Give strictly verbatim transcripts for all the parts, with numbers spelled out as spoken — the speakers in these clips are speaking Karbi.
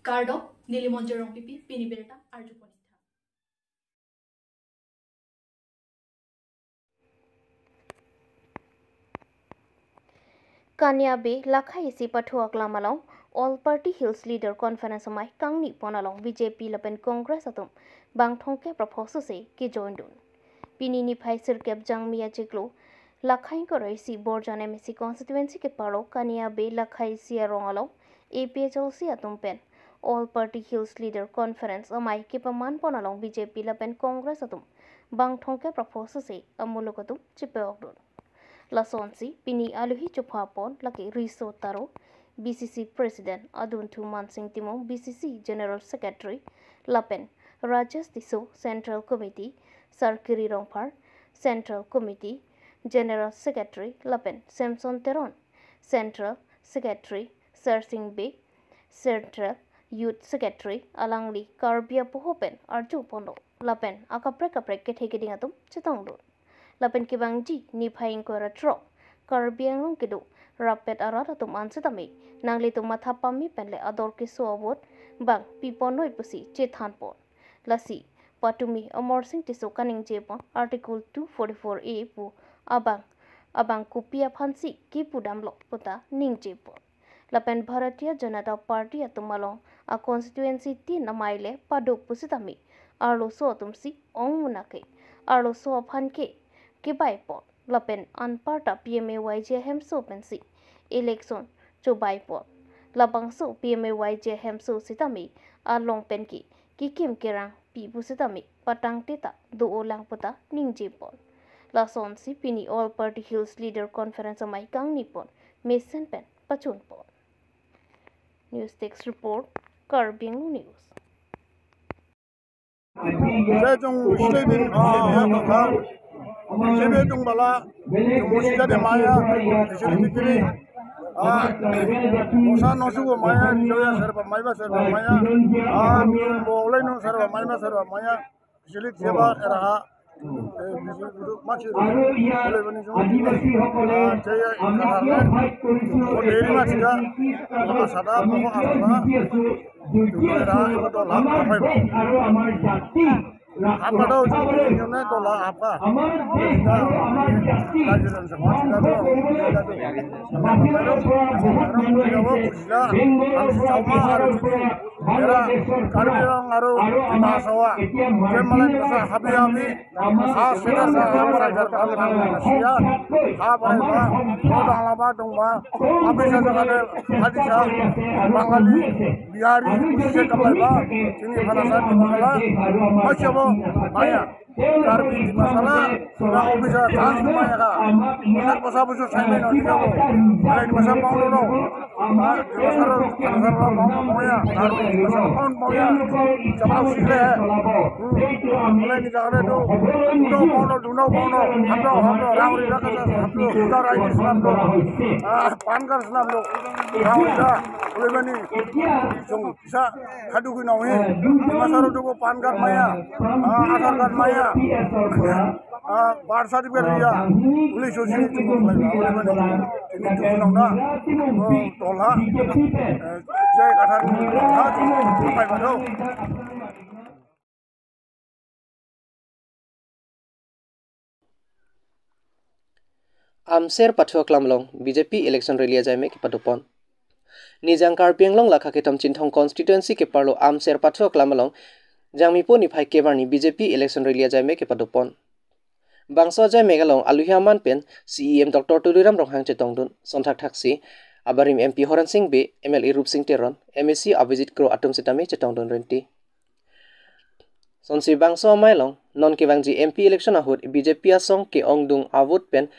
Kardom, neli Monjir Rongpipi, pini birta arjupon. Kaniabe Lakhai isi pathu aklam along All Party Hills Leader Conference amei kangnipon along B J P lapen Congress atum bang thomkep ra pho sose kejoin dun. Pini niphai sirkep Jangmi achiklo Lakhai ingkoi ra isi Borjan M A C constituency keparlo Kaniabe Lakhai isi arong along A P H L C atum pen All Party Hills Leader Conference amei kepamanpon along B J P lapen Congress atum bang thomkep ra pho sose amuluk atum chepe-ok dun. Lasonsi pini aluhi chophapon lake Riso Taro, B C C President, Adunthu Mansing Timung, B C C General Secretary, lapen Rajesh Tisso, Central Committee, Sarkiri Rongphar, Central Committee, General Secretary, lapen Samson Teron, Central Secretary, Sarsing Bey, Central Youth Secretary, alangli Karbi apoho pen arjuponlo lapen akaprek kaprek kethe keding atum chetongdun. Lapen kevangji niphai ingkoi ra throk Karbi Anglong kedo rapet arat atum an setame nanglitum matha pame pen le ador keso a-vote bang pipon noi pusi chethanpon. Lasi patumi Amarsing Tisso kaningjepon Article two forty-four A pu abang abang kopi aphansi kepudamlo puta ningjepon. Lapen Bharatiya Janata Party atum along a constituency tin amei le paduk pusitame arloso atumsi ong munake arloso aphan ke kebaipon. Lapen anparta P M A Y G ahemso pensi election chobaipon. Labangso P M A Y G ahemso sitame along pen ke kekim kerang pi pusitame patangte ta do-olang puta ningjepon. Lasonsi pini All Party Hills Leader Conference amei kangnipon mesen pen pachunpon. News Desk Report, Karbi Anglong News. Jai jong Muslim din, ah, ah, ah. Sebe jong bala, jong Muslim jade maya, Muslim kiri. Ah, Musa nosu ko maya, joya serba maya, serba maya. Ah, bolai no serba maya, serba maya. Silik seba era ha. Eh, bisi guru masih. Aru ia adivasi hokole, ah, jaya ami karena kiya fight korisu, oh, deri masih ya. Apa sada, apa asada. Duty era itu dola, amar apa itu? Desh aru amar jati. Apa do? Ini dola apa? Amar desh aru amar jati. Rajiran semua sudah do. Sudah do. Bahirar pora bahut manu ahise. Bengalor pora, Biharar pora, Bangladesh or pora. Era Karbi Anglong aru Dima Hasao. Aru amar etiya Martin, je malai basa habi habi. Khas kita sa ham sagar ham ham Asia. Ha bai ba, ko dang laba dong ba. Abi sa jaga de, hadi sa, Bangali, Bihari, Muslim kapai ba. Chini khana sa di masala. Masih apa? Maya. Karbi di masala. Sudah abi sa khas maya ka. Anak basa busu sai main nanti ka. Maya di masa pang dulu. Maya di masa pang dulu. Maya di masa pang dulu. Maya di masa pang dulu. Mulai ni jaga do, duno bono, duno bono, hamdo, hamdo, rang ri raka sa, hamdo, uda rai di senam do, ah, pan kar senam do, rang ri da, mulai mani, jong bisa, hadu guna wi, masa ro duko pan kar maya, ah, Aadhaar card maya, ah, birth certificate riya, mulai sosi, mulai mani, ini tuh nong da, oh, tola, eh, jai kadar, kadar, pai bado. Amser pathu aklam along B J P election rally ajai me kepadopon. Nijang Karbi Anglong lakha kethom Chinthong constituency keparlo Amser pathu aklam along Jangmipo niphai kevarni B J P election rally ajai me kepadopon. Bangso ajai me along aluhi aman pen C E M Doctor Tuliram Ronghang chetongdun, sonthak thaksi abarim M P Horen Sing Bey, M L A Rupsing Teron, M A C Abhijit Kro atum setame chetongdun renti. Sonsi bangso amei along non kevangji M P election ahut B J P asong ke-ongdung a-vote pen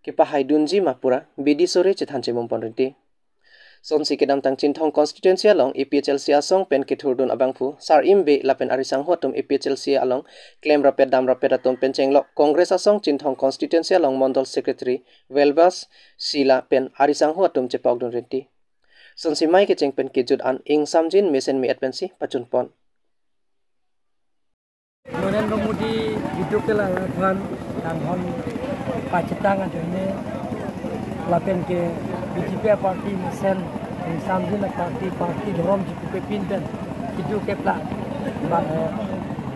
kepahaidunji ma pura bidi sore chethan chemum pon renti. Sonsi kedamtang Chinthong constituency along A P H L C asong pen kethurdun abangphu Sar Im Bey lapen arisangho atum A P H L C along klem rapet dam rapet atum pen chenglok Congress asong Chinthong constituency along Mondol Secretary Welbas Sila pen arisangho atum chepokdun renti. Sonsi mei kecheng pen kejut an ingsamjin mesen me-et pensi pachunpon. Narendra Modi video ke la la phan kanghon pachitang adene lapen ke B J P party mesen Ingsamjin aparty, party dhorom chikupepin pen, kedo keplak, ba, eh,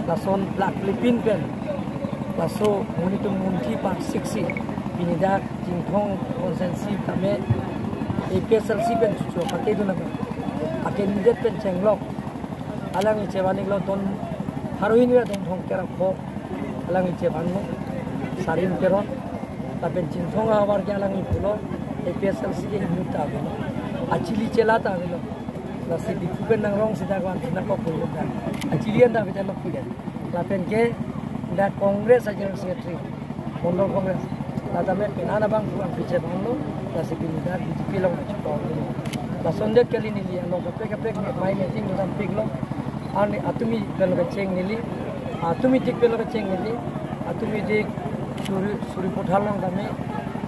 lason plak klepin pen, laso monit atum munthi parsiksi, pini dak Chinthong constituency tame A P H L C pen chuchu pate dun abang, a candidate pen chenglok, alangli chevan-iklo, don pharo hini ra don thomkep ra pho, alangli chevanlo, Sarin Teron. Lapen Chinthong ahavar ke alangli pulo, A P H L C ke inut ta avelo, achili chela ta avelo. Lasi Diphu pen nangrong sida kwan sina kok pulo ta, achili an ta avelo pulo. Lapen ke dak Congress a General Secretary, Mondol Congress, la tame penang abangphu abangphi chevanlo, lasi pini dak B J P along chepao. Lasondet kali neli along kaprek kaprek mai meeting dam piklo. Arni atumi pen lo kecheng neli, atumi tik pen lo kecheng neli, atumi tik suri suri puthar along tame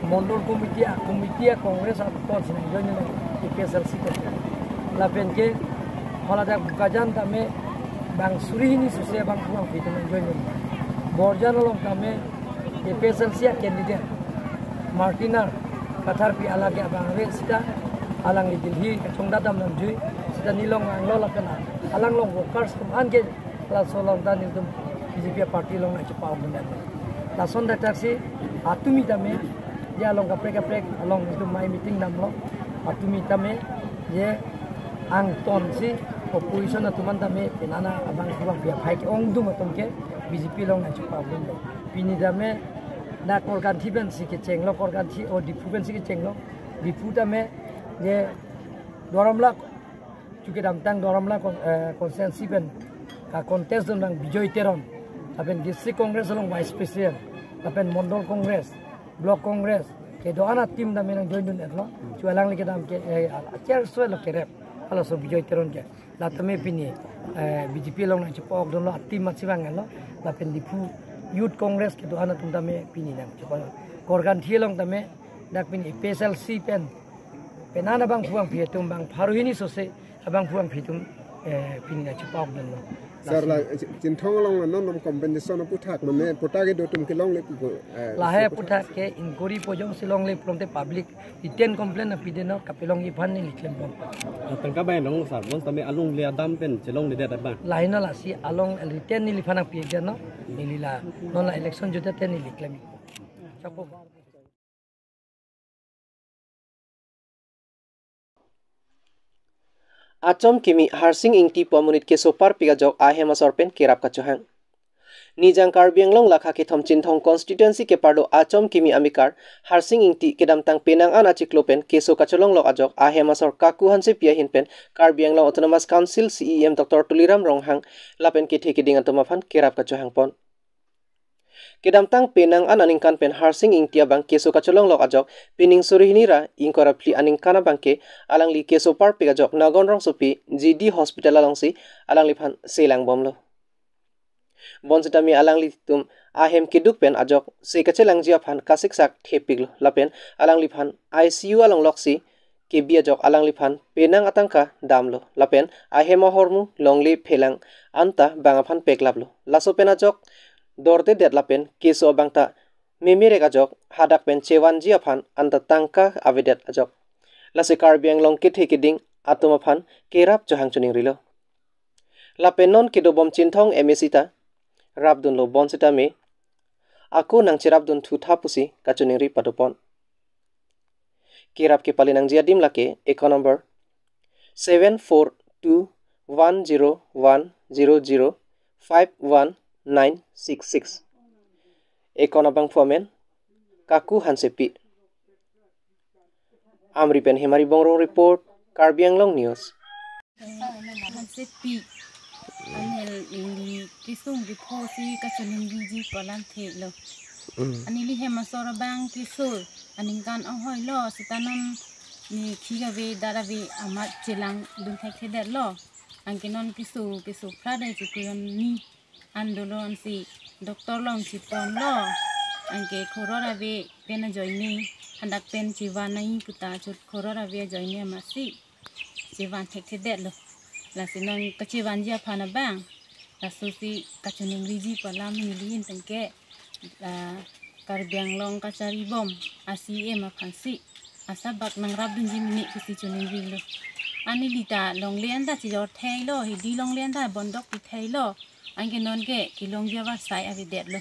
Mondol Committee a, Committee a Congress a ton sinang join neli A P H L C ko. Lapen ke hala dak Bokajan tame bang suri hini suse abangphu abangphi tame join neli. Borjan along tame A P H L C a candidate Martina Katharpi alage abang ave sita, alangli Delhi kachongdat dam namjui sita neli along vanglo lapen alang along workers atum an ke laso along ta nelitum B J P party along nangchepao dun. Lason dak taksi atumi tame, ya along kaprek kaprek along nelitum mai meeting damlo, atumi tame, ye angtonsi opposition atum an tame penang abangphu abangphi aphai ke-ongdung atum ke B J P along nangchepao dunlo. Pini tame na Korkanthi pensi kechenglo, Korkanthi o Diphu pensi kechenglo. Diphu tame ye Duar Amla, chuke kedamtang Duar Amla con-, eh, constituency pen ka-contest dun abang Bijoy Teron, lapen District Congress along Vice President, lapen Mondol Congress, Block Congress kedo-an a team tame nang join dun-etlo. Chu alangli kedam ke, eh, a-chair so lo kerep, halaso Bijoy Teron ke. La tame pini, eh, B J P along nangchepao dunlo, a team matsi vanglo. Lapen Diphu Youth Congress kedo-an atum tame pini nangchepao. Korkanthi along tame dak pini A P H L C pen penang abangphu abangphi atum bang pharo hini sose abangphu abangphi atum, eh, pini nangchepao dunlo. Sir, la Chinthong along non non compensation aputhak mane puthak kedo atum kelongle pu, eh, lahai puthak ke inquiry pojong si longle pulote public written complaint nangpidetnon, kapelongji aphan neli klembom. Tangka bai nong sir, non tame alongle adam pen chelongledet abang. Lahai non lasi along written neliphan nangpidetnon, neli la non la election jute te neli klem. Chakpo. Achom kimi Harsing Ingti pu amonit keso parpik ajok ahem asor pen kerap kachohang. Nijang Karbi Anglong lakha kethom Chinthong constituency keparlo Achom kimi amekar Harsing Ingti kedamtang penang an achiklo pen keso kacholonglok ajok ahem asor Kaku Hansepi ahin pen Karbi Anglong Autonomous Council C E M Doctor Tuliram Ronghang lapen kethe keding atum aphan kerap kachohangpon. Kedamtang penang an aningkan pen Harsing Ingti abang keso kacholonglok ajok pining suri hini ra ingkoi ra phli aningkan abang ke alangli keso parpik ajok Nagon rongsopi G D Hospital alongsi alangliphan selangbomlo. Bonsitame alanglitum ahem keduk pen ajok se kachelangji aphan kasiksak thepiklo lapen alangliphan I C U along loksi kebi ajok alangliphan penang atangka damlo lapen ahem ahormu longle phelang anta bang aphan peklaplo. Laso pen ajok dordedet lapen keso abang ta memerek ajok hadak pen chevanji aphan anta tangka avedet ajok. Lasi Karbi Anglong kethe keding atum aphan kerap chohang choningrilo. Lapen non kedobom Chinthong M A C ta rapdunlo bonsitame ako nangcherapdun thutha pusi kachoningri padopon. Kerap kepali nangji adim lake account number seven four two one zero one zero zero five one nine six six. Account abangphu amen Kaku Hansepi. Amri pen Hemari Bongrung report, Karbi Anglong News. Hansepi. Anel ili kisung di phosi kachoningriji pu alamthe lo. Mm. Anili hem asor abang keso aningkan ahoi lo, sita non ne khik ave dat ave amat chelangdun thekthedetlo. Anke non keso keso phra dai chikuyon ni an dolo ansi doctor along chiponlo. Anke khorot ave pen ajoine, hadak pen chevan nangji puta chot khorot ave ajoine amatsi chevan thekthedetlo. Lasi non kachevanji aphan abang lasosi kachoningriji pu alam neli ahin pen ke, ah, Karbi Anglong kacharibom a C E M aphansi asap bak nangrapdunji mene pusi choningrilo. An neli ta longle an ta chijor theilo, hidi longle an ta bondok pi theilo. Anke nonke kelongji avarsai avedetlo.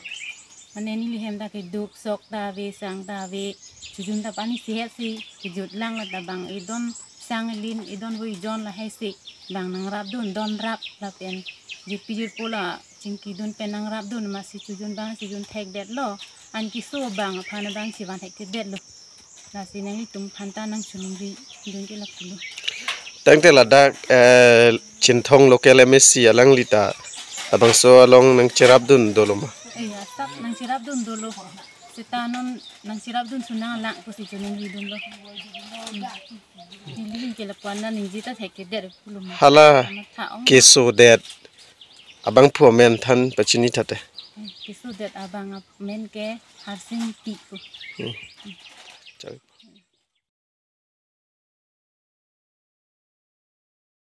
Mane neli hem ta keduk sok ta ave, sang ta ave. Chojun ta pani sehet si kejut lang la ta bang edon sang elin, edon voi jon lahai si bang nangrapdun, donrap lapen jirpi jirpo la chingkidun pen nangrapdun, masi chojun bang chojun thekdetlo. An keso bang aphan bang chivan thekthedetlo. Lasi nanglitum aphan ta nangchoningridun ke lapulo. Tangte ladak, eh, Chinthong local M A C alangli ta labangso along nangcherapdun dolo ma? Eh, asap nangcherapdun dolo. Seta non nangcherapdun sunang lang pusi choningridunlo. Hmm. Neli ke lapu-an nangji ta thekthedet pulo ma. Hala Amat tha ong. Kesodet abangphu amen than pachini thate. Eh, kesodet abang amen ke Harsing Ingti pu. Hmm. Chak.